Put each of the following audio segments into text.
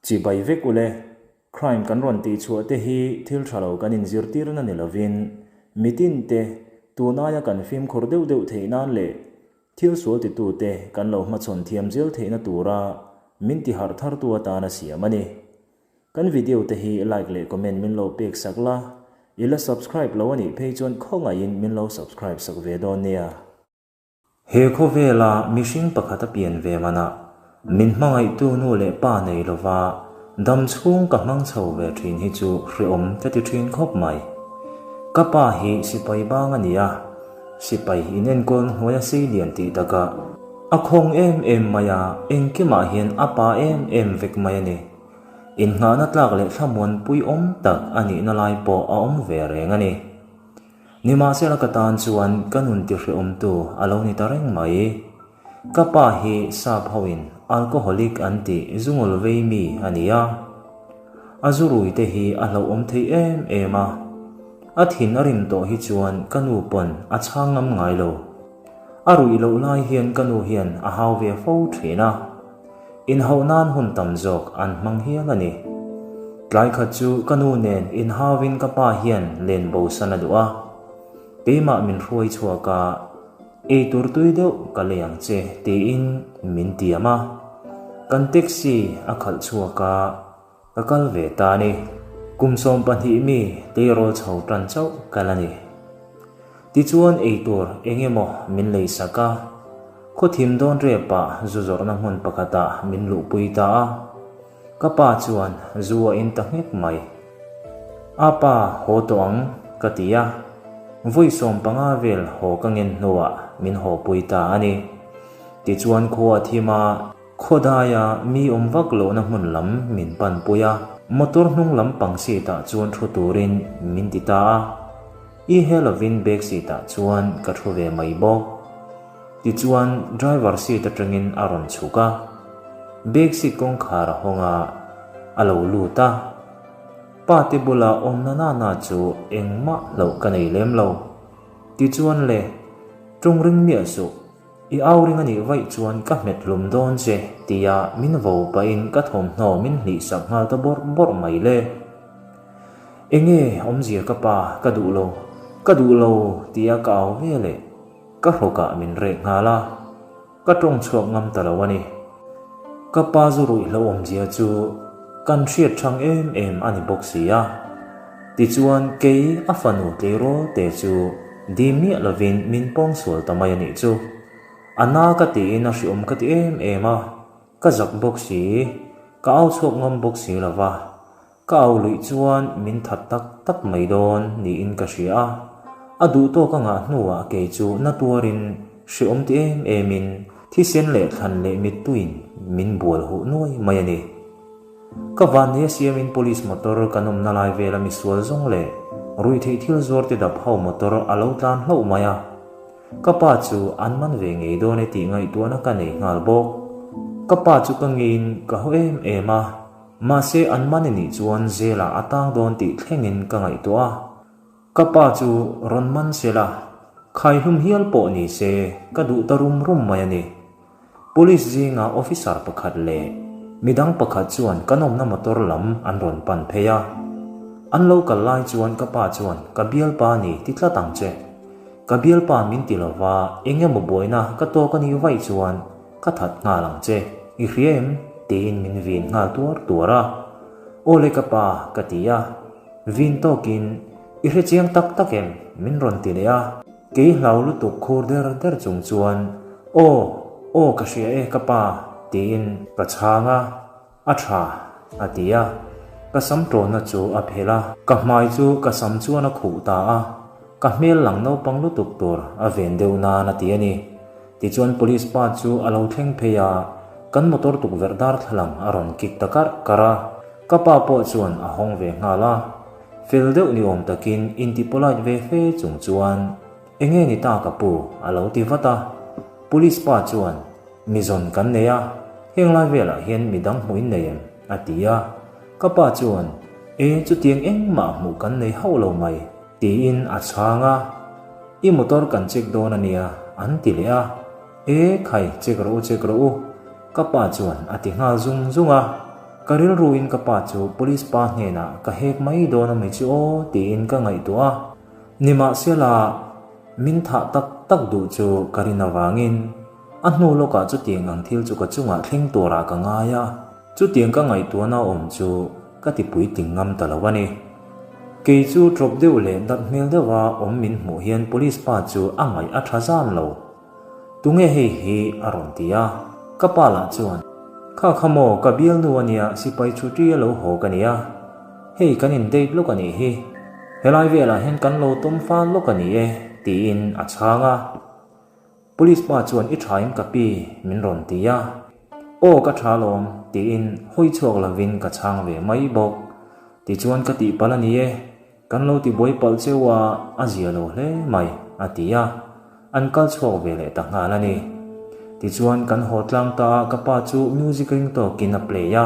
Chibai vek ule, crime kan rawn tihchhuah te hi thil tha lo kan inzirtirna ni lovin, mitin te tun aia kan fimkhur deuh deuh theih nan leh thil sual titute kan lo hmachhawn thiam zel theihna tura min tiharh thartu atana siam a ni. Kan video te hi like leh comment min lo pek sak la, i la subscribe lo a nih phei chuan khawngaihin min lo subscribe sak ve dawn nia. He khawvela mihring pakhat a pian ve manah min hmangaihtu nu leh pa nei lova dam chhung ka hmang chho ve thin hi chu hreawm ka ti thin khawp mai. Ka pa hi sipai bang a ni a, sipai inenkawl hnuaia seilian tih takah a khawng em em mai a, engkimah hian a pa em em vek mai a ni. Innghahna tlak leh thlamuanpui awm tak a nihna lai pawh a awm ve reng a ni. Nimahsela ka tan chuan ka nun tihrehawmtu a lo ni ta reng mai. Ka pa hi sap hoin alcoholic an tih zungul vei mi a ni a. A zurui te hi a hlauhawm thei em em a. A thin a rim tawh hi chuan ka nu pawn a chhang ngam ngai lo. A ruih loh lai hian ka nu hian a hau ve fo thin a. Inhauh nan hun tam zawk an hmang hial a ni. Tlai khat chu ka nu nen inhauvin ka pa hian len bosan a duh a. Keimah min hruai chhuak a, ei tur tui deuh ka lei ang che tiin min tiam a. Kan taxi a khalh chhuak a, ka kal ve ta a ni. Kum 12 mi tleirawl chho tan chauh ka la ni. Tichuan eitur eng emaw min lei sak a, khaw thim dawn repah zu zawrhna hmun pakhatah min luhpui ta a. Ka pa chuan zu a in ta nghek mai. A pa haw tawh ang ka ti a, vawi 15 vel haw ka ngen hnuah min hawpui ta a ni. Tichuan khua a thim a, Khawdaia mi awm vak lohna hmun lam min panpui a, motor hnung lam pang seat ah chuan thu turin min ti ta a. I he lovin back seat ah chuan ka thu ve mai bawk. Tichuan driver seat atangin a rawn chhuk a, back seat kawngkhar a hawng a, a lo lut a. Pa te bula awm na na na chu engmah hlauh ka nei lem lo. Tichuan le, ṭawng ring miah suh. I au ring a nih vaih chuan ka hmet hlum dawn che tia min vo pahin ka thawmhnaw min hlih sak nghal ta bawrh bawrh mai le. Enge awmzia ka pa ka duh lo, ka duh lo tia ka au ve leh ka hrawkah min rek nghal a, ka tawng chhuak ngam ta lo a ni. Ka pa zu ruihhlo awmzia chu kan hriat thang em em a ni bawk si a. Tichuan kei a fanu tleirawl te chu dim miah lovin min pawng sual ta mai a nih chu. A na ka tiin a hriawm ka ti em em a, ka zak bawk si, ka au chhuak ngam bawk si lo va. Ka au luih chuan min that tak tak mai dawn niin ka hria a, a duh tawk a ngah hnuah kei chu na tuarin hriawm ti em emin thisen leh thlan leh mittuiin min bual huh nuai mai a ni. Ka vannia siamin police motor kan awmna lai vela misual zawng leh ruihtheih thil zuar te dap ho motor a lo tlan hlauh mai a. Ka pa chu an man ve ngei dawn e tih ngaihtuahna ka nei nghal bawk. Ka pa chu ka ngeiin ka haw em em a, mahse an man i nih chuan zelah a tang dawn tih thlengin ka ngaihtuah a. Ka pa chu rawn man se la, khaihlum hial pawh ni se ka duh ta rum rum mai a ni. Police zinga officer pakhat leh midang pakhat chuan kan awmna motor lam an rawn pan phei a. An lo kal lai chuan ka pa chuan ka bialpa ni ti tlat ang che. Ka bialpa min ti lova eng emaw buaina ka tawk a nih vaih chuan ka that nghal ang che, i hria em? tiin min vin nghal tuar tuar a. Aw le ka pa ka ti a. Vin tawkin i hre chiang tak tak em? min rawn ti leh a. Kei hlau lutuk khur der der chung chuan, Aw, aw ka hria e ka pa, tiin ka chhang a, A tha, a ti a. Ka sam tawnna chu a phelh a, ka hmai chu ka sam chuan a khuh ta a, ka hmel lang naupang lutuk tur a ven deuh nan a ti a ni. Tichuan police pa chu a lo thleng phei a, kan motor tukverh darthlalang a rawn kik ta karh karh a, ka pa pawh chuan a hawng ve nghal a. Fel deuh ni awm takin inti polite ve fe chung chuan, Enge ni ta ka pu? a lo ti vat a. Police pa chuan, Mi zawn kan nei a, heng lai velah hian mi dang hmuh in nei em? a ti a. Ka pa chuan, E, chutiang engmah hmuh kan nei hauh lo mai, tiin a chhang a. I motor kan check dawn a nia, an ti leh a. E, khai, check rawh u, check rawh u, ka pa chuan a ti nghal zung zung a. Ka rilruin ka pa chu police pa hnenah ka hek mai dawn a mai chu aw tiin ka ngaihtuah a. Nimahsela, min thah tak tak duh chu ka rin avangin a hnu lawkah chutiang ang thil chu ka chungah thleng turah ka ngai a, chutiang ka ngaihtuahna awm chu ka ti puitling ngam ta lo a ni. Kei chu ṭawp deuh leh nat hmel deuha awm min hmuh hian police pa chu a ngaih a ṭha zan lo. Tunge hei hi? a rawn ti a. Ka pa lah chuan, Kha kha maw, ka bialnu a nia, sipai chhuti a lo haw ka nia. Hei kan in date lawk a nih hi. Helai velah hian kan lo tawm fal lawk a ni e, tiin a chhang a. Police pa chuan I tha em ka pi? min rawn ti a. Aw ka tha lawm, tiin hawi chhuak lovin ka chhang ve mai bawk. Tichuan ka tihpalh a ni e. Kan lo ti buai palh cheu a, a zia lo hle mai, a ti a. An kal chhuak ve leh ta nghal a ni. Tichuan kan haw tlang ta a, ka pa chu music ring tawkin a play a,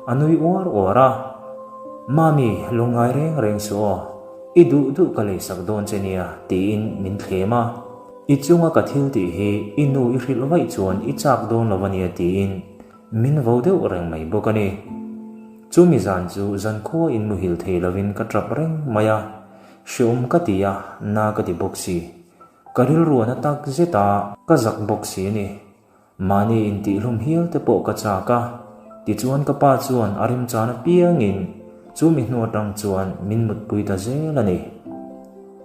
a nui uar uar a. Mami, lungngai reng reng suh aw, i duh duh ka leisak dawn che nia, tiin min thlem a. I chunga ka thil tih hi i nu i hrilh vaih chuan i chak dawn lo a nia tiin min vo deuh reng mai bawk a ni. Chumi zan chu zankhua in muhil thei lovin ka tap reng mai a, hreawm ka ti a, na ka ti bawk si. Ka rilru a na tak zet a, ka zak bawk si a ni. Mahni intihhlum hial te pawh ka chak a, tichuan ka pa chuan a remchan apiangin chumi hnu atang chuan min mutpui ta zel a ni.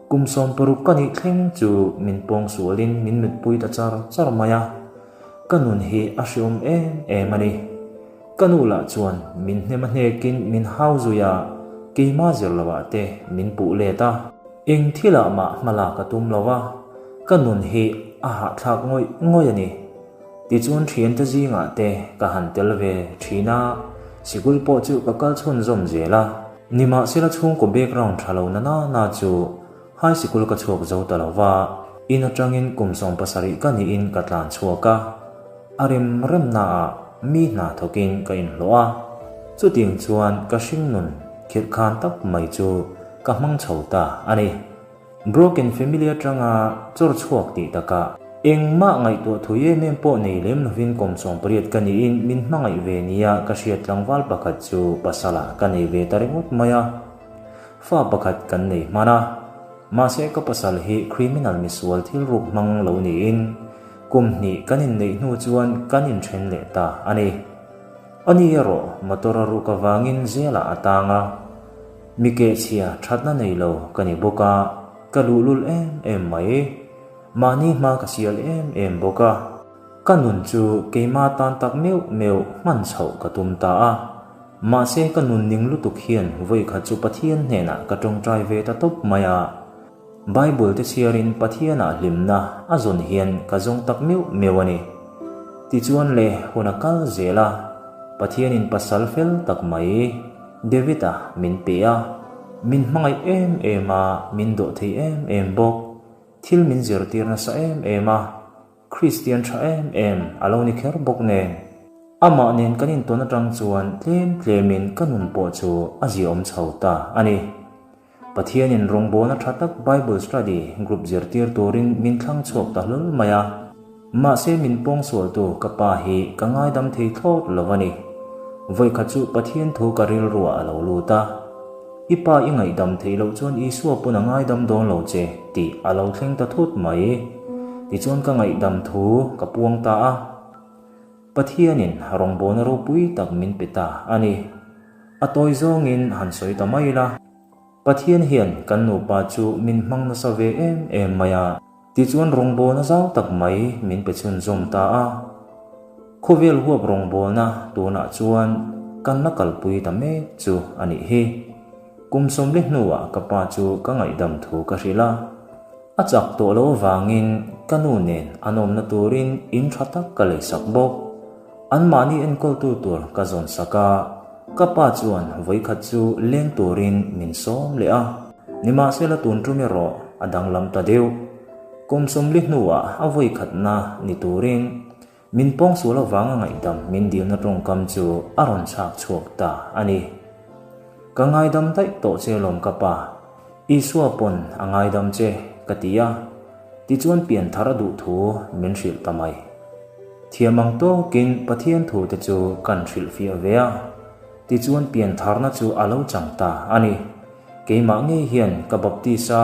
Kum 60 ka nih thleng chu min pawngsualin min mutpui ta char char mai a, ka nun hi a hreawm em em a ni. Ka nu lah chuan min hnem a hnekin min hau zui a, keimah zir loah te min puh let a. Eng thilah mah hma lak a tum lo a, ka nun hi a hahthlak ngawih ngawih a ni. Tichuan thiante zingah te ka han tel ve thin a, sikul pawh chu ka kal chhunzawm zel a. Nimahsela chhungkaw background tha lo na na na chu high sikul ka chhuak zo ta lo va, in atangin kum 70 ka niin ka tlan chhuak a. A rem remnaah mi hna thawkin ka inhlawh a, chutiang chuan ka hringnun khirhkhan tak mai chu ka hmang chho ta a ni. Broken family atanga chawr chhuak tih takah engmah ngaihtuah thui em em pawh nei lem lovin kum 18 ka niin min hmangaih ve nia ka hriat tlangval pakhat chu pasalah ka nei ve ta ringawt mai a. Fa pakhat kan nei hman a, mahse ka pasal hi criminal misual thil ruk hmang lo niin Kum hnih kan inneih hnu chuan kan inthen leh ta a ni. Ani erawh motor a ruk avangin zelah a tang a. Mi kehchhia thatna nei lo ka ni bawk a, ka luhlul em em mai. Mahni hma ka sial em em bawk a. Ka nun chu keima tan tak meuh meuh hman chhoh ka tum ta a. Mahse ka nun ning lutuk hian vawikhat chu Pathian hnenah ka tawngtai ve ta tawp mai a. Bible te chhiarin Pathianah hlimna a zawn hian ka zawng tak meuh meuh a ni. Tichuan le hun a kal zel a, Pathianin pasal fel tak mai David-a min pe a, min hmangaih em em a, min dawh thei em em bawk, thil min zirtir nasa em em a, Kristian tha em em a lo ni kher bawk nen. Amah nen kan intawn atang chuan tlem tlemin ka nun pawh chu a ziaawm chho ta a ni. Pathianin rawngbawlna tha tak Bible Study Group zirtir turin min thlang chhuak ta hlawl mai a. Mahse min pawngsualtu ka pa hi ka ngaidam thei thlawt lo a ni. Vawikhat chu Pathian thu ka rilruah a lo lut a. I pa i ngaihdam theih loh chuan Isua pawn a ngaidam dawn lo che tih a lo thleng ta thut mai. Tichuan ka ngaihdam thu ka puang ta a. Pathianin rawngbawlna ropui tak min pe ta a ni. A tawi zawngin han sawi ta mai la. Pathian hian kan nupa chu min hmang nasa ve em em mai a. Tichuan rawngbawlna zau tak mai min pe chhunzawm ta a. Khawvel huap rawngbawlna tunah chuan kan la kalpui ta mek chu a nih hi. Kum 40 hnuah ka pa chu ka ngaihdam thu ka hrilh a. A chak tawh lo avangin ka nu nen an awmna turin in tha tak ka leisak bawk. Anmahni enkawltu tur ka zawn sak a, ka pa chuan vawikhat chu leng turin min sawm leh a. Nimahsela tun tum erawh a danglam ta deuh. Kum 40 hnuah a vawikhatna ni turin min pawngsual avanga ngaihdam min dilna tawngkam chu a rawn chhak chhuak ta a ni. Ka ngaidam daih tawh che lawm ka pa, Isua pawn a ngaidam che ka ti a, tichuan pian thar a duh thu min hrilh ta mai. Thiam ang tawkin Pathian thu te chu kan hrilhfiah ve a. Tichuan piantharna chu a lo chang ta a ni. Keimah ngei hian ka baptis a,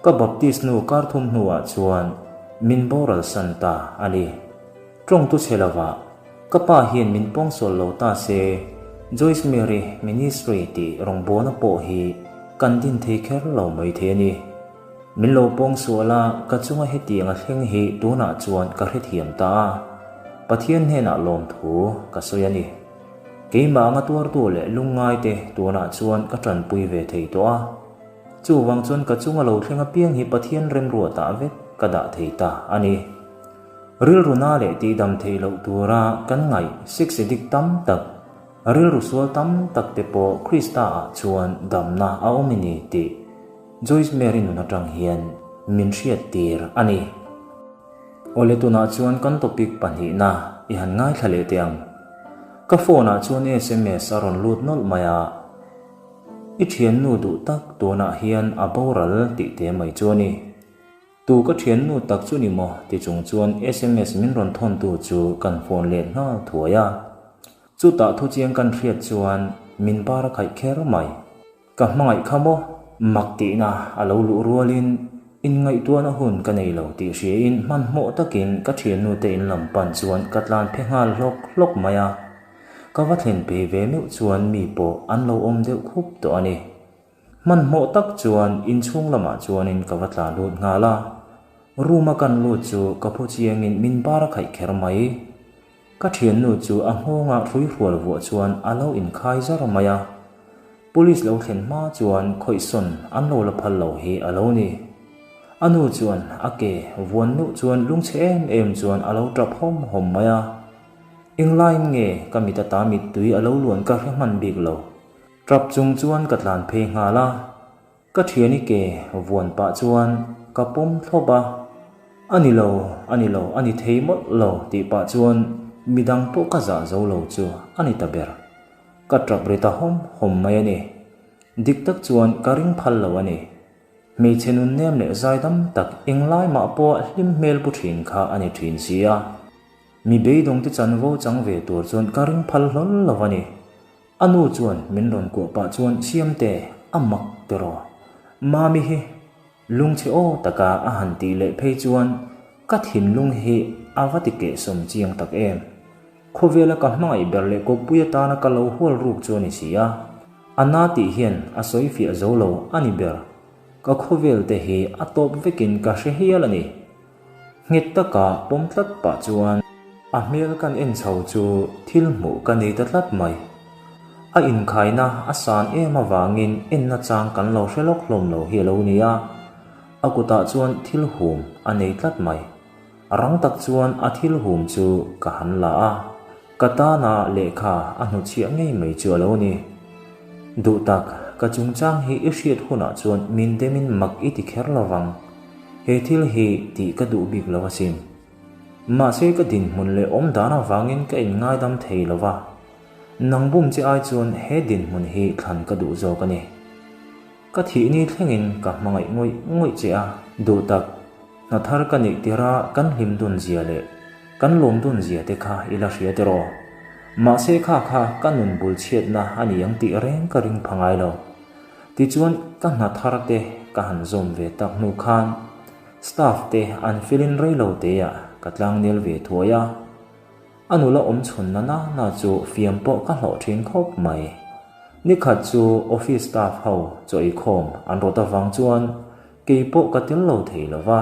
ka baptis hnu kar thum hnuah chuan min boral san ta a ni. Tawngtu chhe lovah ka pa hian min pawngsual lo ta se, Joyce Mary Ministry tih rawngbawlna pawh hi kan din thei kher lo mai thei a ni. Min lo pawngsual a, ka chunga hetiang a thleng hi tunah chuan ka hrethiam ta a, Pathian hnenah lawmthu ka sawi a ni. Keimah anga tuartu leh lungngaite tunah chuan ka tanpui ve thei tawh a. Chuvang chuan ka chunga lo thleng apiang hi Pathian remruatah vek ka dah thei ta a ni. Rilru na leh tihdam theih loh tura kan ngaih sex addict tam tak, rilru sual tam tak te pawh Krista ah chuan damna a awm i ni tih Joyce Mary nun atang hian min hriat tir a ni. Awle tunah chuan kan topic pahnihna i han ngaithla leh teh ang. Ka phone ah chuan sms a rawn lut nawlh mai a, I thiannu duh tak tunah hian a boral tih te mai chu a ni. Tu ka thiannu tak chu ni maw ti chung chuan sms min rawn thawntu chu kan phone let nghal thuai a. Chutah thuchiang kan hriat chuan min bar a khaih kher mai. Ka hmangaih kha maw? Mak tihna a lo luh rualin inngaihtuahna hun ka nei lo tih hriain hmanhmawh takin ka thiannu te in lam pan chuan ka tlan phe nghal hlawk hlawk mai a. Ka va thlen phei ve meuh chuan mi pawh an lo awm deuh khup tawh a ni. Hmanhmawh tak chuan inchhung lamah chuanin ka va tlan lut nghal a. Room a kan lut chu ka phu chiangin min bar a khaih kher mai. Ka thiannu chu a nghawngah hruihrual vuah chuan a lo inkhai zar mai a, Police lo thlen hma chuan khawihsawn an lo la phal lo hi a lo ni. A nu chuan a ke vuan meuh chuan lungchhe em em chuan a lo tap hawm hawm mai a. Englaiin nge ka mit ata mittui a lo luan ka hre hman bik lo. Tap chung chuan ka tlan phei nghal a. Ka thiani ke vuan pah chuan ka pawm thlawp a, A ni lo, a ni lo, a ni thei mawlh lo tih pah chuan midang pawh ka zah zo lo chu a ni ta ber. Ka tap ri ta hawm hawm mai a ni. Dik tak chuan ka ring phal lo a ni. Hmeichhe nun nem leh zaidam tak englai mah pawha hlim hmel pu thin kha a ni thin si a. Mi beidawngte chanvo chang ve tur chuan ka ring phal hlawl lo a ni. A nu chuan min rawn kuah pah chuan Siamte, a mak tiraw? Mami hi lungchhe aw taka a han tih leh phei chuan ka thinlung hi a va ti kehsawm chiang tak em. Khawvela ka hmangaih ber leh kawppui atana ka lo hual ruk chu a ni si a, a na tih hian a sawi fiah zo lo a ni ber. Ka khawvel te hi a tawp vekin ka hre hial a ni. Nghet taka pawm tlat pah chuan a hmel kan en chho chu thil hmuh ka nei ta tlat mai. A inkhaina a san em avangin enna chang kan lo hre lawk hlawm lo hi a lo ni a, a kutah chuan thil hum a nei tlat mai. Rang tak chuan a thil hum chu ka han la a, ka tana lehkha a hnuchhiah ngei mai chu a lo ni. Duhtak, ka chungchang hi i hriat hunah chuan min demin mak i ti kher lo vang. He thil hi tih ka duh bik lo asin. Mahse ka dinhmun leh awm dan avangin ka inngaidam thei lo va, nang bum che ai chuan he dinhmun hi thlan ka duh zawk a ni. Ka thih ni thlengin ka hmangaih ngawih ngawih che a, duh tak, hna thar ka neih tirha kan hlim dun zia leh kan lawm dun zia te kha i la hria tiraw? Mahse kha kha ka nun bul chhiatna a ni ang tih reng ka ring pha ngai lo. Tichuan ka hna thar te ka han zawm ve tak hnu khan staff te an felin rei lo teah ka tlangnel ve thuai a. A nula awm chhun na na na chu fiam pawh ka hlawh thin khawp mai. Nikhat chu office staff ho chaw eikhawm an rawt avang chuan kei pawh ka tel lo thei lo va.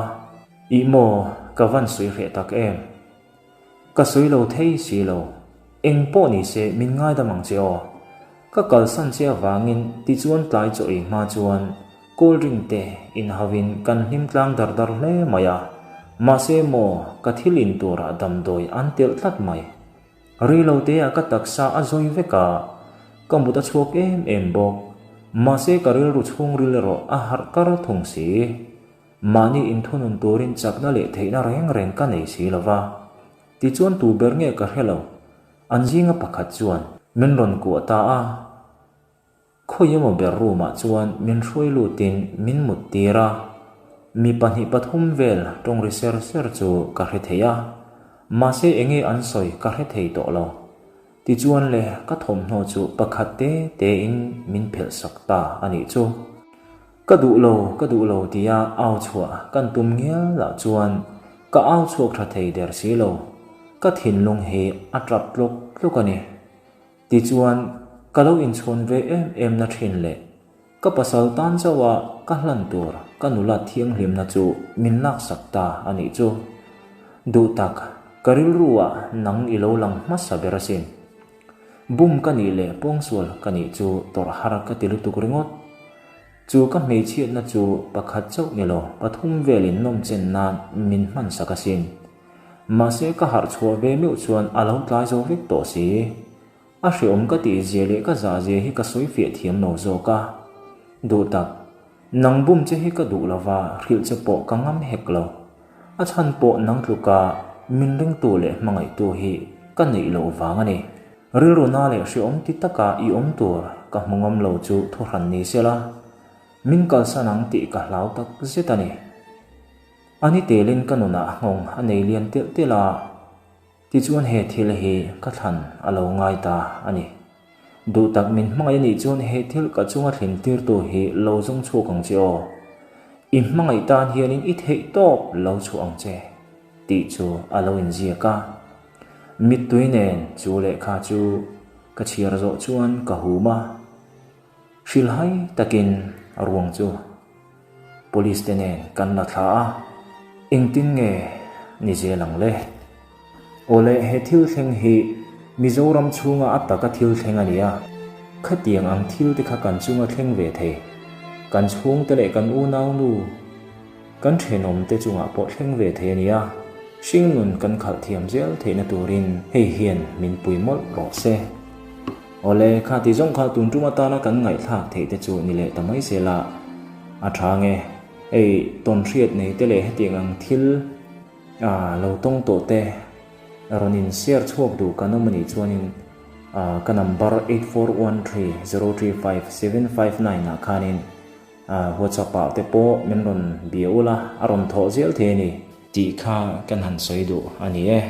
Ih maw, ka van sawi hreh tak em? Ka sawi lo thei si lo. Eng pawh ni se min ngaidam ang che aw. Ka kalsan che avangin tichuan tlai chaw ei hma chuan cold drink te inhauin kan hlim tlang dar dar hle mai a. Mahse maw ka thil in turah damdawi an telh tlat mai. Rei lo teah ka taksa a zawi vek a, ka mut a chhuak em em bawk. Mahse ka rilru chhungril erawh a harh kar thung si. Mahni inthunun turin chakna leh theihna reng reng ka nei si lo va. Tichuan tu ber nge ka hre lo. An zinga pakhat chuan min rawn kuah ta a. Khawi emaw ber room ah chuan min hruai lutin min mut tir a. Mi pahnih pathum vel tawng ri ser ser chu ka hre thei a. Mahse enge an sawi ka hre thei tawh lo. Tichuan le, ka thawmhnaw chu pakhat te tein min phelh sak ta a nih chu. Ka duh lo, ka duh lo tia au chhuah kan tum ngial lah chuan ka au chhuak tha thei der si lo. Ka thinlung hi a tap tlawk tlawk a ni. Tichuan, ka lo inchhawn ve em em na thin leh ka pasal tan chauh a ka hlan tur ka nula thianghlimna chu min laksak ta a nih chu. Duh tak, ka rilru ah nang i lo lang hmasa ber asin. Bum ka nih leh pawngsual ka nih chu tawrh har ka ti lutuk ringawt. Chu ka hmeichhiatna chu pakhat chauh ni lo, pathum velin nawmchen nan min hmansak asin. Mahse ka harh chhuah ve meuh chuan a lo tlai zo vek tawh si. A hreawm ka tih zia leh ka zah zia hi ka sawi fiah thiam lo zawk a. Duh tak, nang bum che hi ka duh lova hrilh che pawh ka ngam hek lo. A chhan pawh nang tluka min ringtu leh hmangaihtu hi ka neih loh vang a ni. Rilru na leh hreawm ti taka i awm tur ka hmu ngam lo chu thuhran ni sela, min kalsan ang tih ka hlau tak zet a ni. A ni telin ka nunah nghawng a nei lian telh telh a, tichuan he thil hi ka thlan a lo ngai ta a ni. Duh tak min hmangaih a nih chuan he thil ka chunga thlin tirtu hi lo zawng chhuak ang che aw. I hmangaih tan hianin i theih tawp lo chhuah ang che, tih chu a lo inziak a. Mittui nen chu lehkha chu ka chhiar zawh chuan ka hum a. Hrilhai takin a ruang chu Police te nen kan la thla a, engtin nge ni zel ang le? Awle, he thil thleng hi Mizoram chhunga a taka thil thleng a ni a, khatiang ang thil te kha kan chunga thleng ve thei, kan chhungte leh kan unaunu, Kan thenawmte chungah pawh thleng ve thei a nia, hringnun kan khalh thiam zel theihna turin hei hian min pui mawlh rawh se. Awle, kha ti zawng kha tun tum atana kan ngaihthlak theih te chu ni leh ta mai se la, a tha nge? Hei tawn hriat nei te leh hetiang ang thil lo tawng tawh te rawn in share chhuak duh kan awm a nih chuanin ka number 8413035759 ah khanin WhatsApp ah te pawh min rawn bia ula, a rawn thawh zel thei a ni. Tih kha kan han sawi duh a ni e.